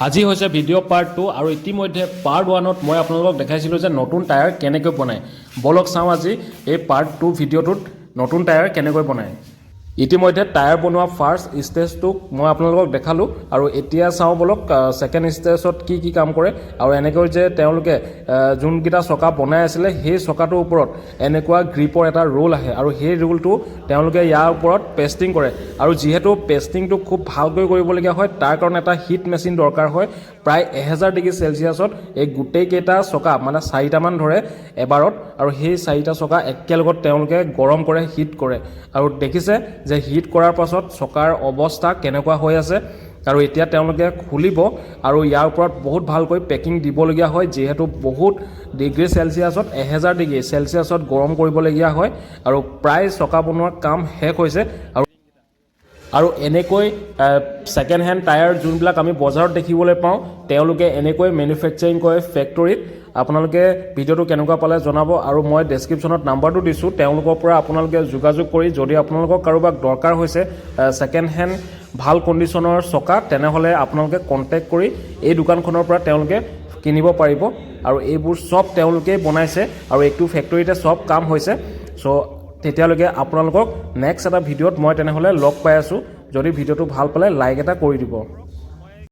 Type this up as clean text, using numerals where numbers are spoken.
আজি হৈছে video' part 2 আৰু ইতিমধ্যে পাৰ্ট 1ত মই আপোনালোকক দেখাইছিলোঁ যে নতুন টায়াৰ কেনেকৈ বনায়। ব'লক চাওঁ আজি এই পাৰ্ট 2 ভিডিঅ'টোত নতুন টায়াৰ কেনেকৈ বনায়। ইতিমধ্যে টায়াৰ বনোৱা ফাৰ্ষ্ট ষ্টেজটোক মই আপোনালোকক দেখালোঁ আৰু এতিয়া চাওঁ ব'লক ছেকেণ্ড ষ্টেজত কি কি কাম কৰে। আৰু এনেকৈ যে তেওঁলোকে যোনকেইটা চকা বনাই আছিলে, সেই চকাটোৰ ওপৰত এনেকুৱা গ্ৰীপৰ এটা ৰোল আহে আৰু সেই ৰোলটো তেওঁলোকে ইয়াৰ ওপৰত পেষ্টিং কৰে। আৰু যিহেতু পেষ্টিংটো খুব ভালকৈ কৰিবলগীয়া হয়, তাৰ কাৰণে এটা হিট মেচিন দৰকাৰ হয়। প্ৰায় 1000 ডিগ্ৰী চেলচিয়াছত এই গোটেইকেইটা চকা, মানে চাৰিটামান ধৰে এবাৰত আৰু সেই চাৰিটা চকা একেলগত তেওঁলোকে গৰম কৰে, হিট কৰে। আৰু দেখিছে যে হিট কৰাৰ পাছত চকাৰ অৱস্থা কেনেকুৱা হৈ আছে। আৰু এতিয়া তেওঁলোকে খুলিব আৰু ইয়াৰ ওপৰত বহুত ভালকৈ পেকিং দিবলগীয়া হয়, যিহেতু বহুত ডিগ্ৰী চেলচিয়াছত, 1000 ডিগ্ৰী চেলচিয়াছত গৰম কৰিবলগীয়া হয়। আৰু প্ৰায় চকা বনোৱাৰ কাম শেষ হৈছে। আৰু এনেকৈ ছেকেণ্ড হেণ্ড টায়াৰ যোনবিলাক আমি বজাৰত দেখিবলৈ পাওঁ, তেওঁলোকে এনেকৈ মেনুফেকচাৰিং কৰে ফেক্টৰীত। আপোনালোকে ভিডিঅ'টো কেনেকুৱা পালে জনাব আৰু মই ডেছক্ৰিপশ্যনত নাম্বাৰটো দিছোঁ। তেওঁলোকৰ পৰা আপোনালোকে যোগাযোগ কৰি যদি আপোনালোকক কাৰোবাক দৰকাৰ হৈছে ছেকেণ্ড হেণ্ড ভাল কণ্ডিশ্যনৰ চকা, তেনেহ'লে আপোনালোকে কণ্টেক্ট কৰি এই দোকানখনৰ পৰা তেওঁলোকে কিনিব পাৰিব। আৰু এইবোৰ চব তেওঁলোকেই বনাইছে আৰু এইটো ফেক্টৰীতে চব কাম হৈছে। চ' তেতিয়ালৈকে আপোনালোকক নেক্সট এটা ভিডিঅ'ত মই তেনেহ'লে লগ পাই আছোঁ। যদি ভিডিঅ'টো ভাল পালে লাইক এটা কৰি দিব।